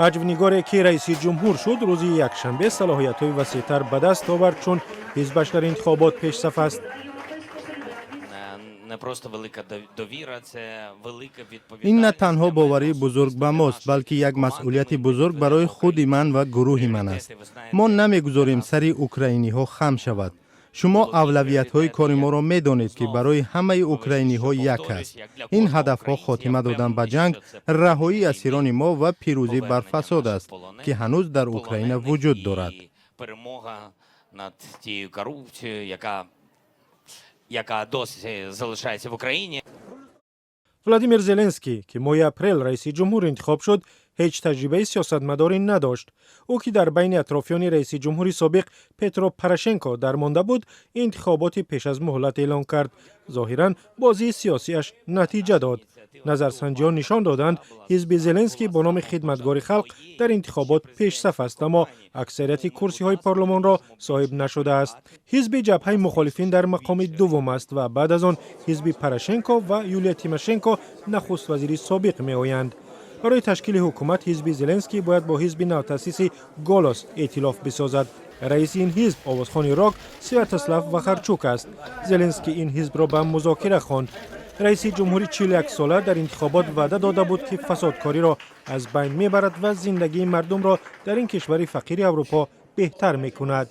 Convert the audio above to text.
Ҳаҷвнигоре, ки раиси ҷумҳур шуд, рӯзи якшанбе салоҳиятҳои васеътар ба даст овард, чун ҳизбаш дар интихобот пешсаф аст. Не просто велика довіра, це велика Ин на відповідальність. танҳо боварии бузург ба мост, балки як масъулияти бузург барои худи ман ва гурӯҳи ман аст. Мо намегузорем, сари украиниҳо хам шавад. Шумо авлавиятҳои кори моро медонед, ки барои ҳамаи украиниҳо як аст. Ин ҳадафҳо хотима додан ба ҷанг, раҳоии асирони мо ва пирӯзӣ бар фасод аст, ки ҳанӯз дар Украина вуҷуд дорад. Перемога над тією корупцією, яка досі залишається в Україні. Владимир Зеленский, ки моҳи апрел раиси ҷумҳур интихоб шуд, ҳеҷ таҷрибаи сиёсатмадорӣ надошт. Ӯ, ки дар байни атрофиёни раиси ҷумҳури собиқ Петро Порошенко дармонда буд, интихоботи пеш аз муҳлат эълон кард. Зоҳиран, бозии сиёсиаш натиҷа дод. Назарсанҷиҳо нишон доданд, ҳизби Зеленский бо номи «Хидматгори халқ» дар интихобот пешсаф аст, аммо аксарияти курсиҳои парлумонро соҳиб нашудааст. Ҳизби Ҷабҳаи мухолифин дар мақоми дуввум аст ва баъд аз он ҳизби Порошенко ва Юлия Тимошенко, нахуствазири собиқ, меоянд. Барои ташкили ҳукумат ҳизби Зеленский бояд бо ҳизби навтаъсиси «Голос» эътилоф бисозад. Раиси ин ҳизб овозхони рок Святослав Вахарчук аст. Зеленский ин ҳизбро ба музокира хонд. Раиси ҷумҳури 41-сола дар интихобот ваъда дода буд, ки фасодкориро аз байн мебарад ва зиндагии мардумро дар ин кишвари фақири Аврупо беҳтар мекунад.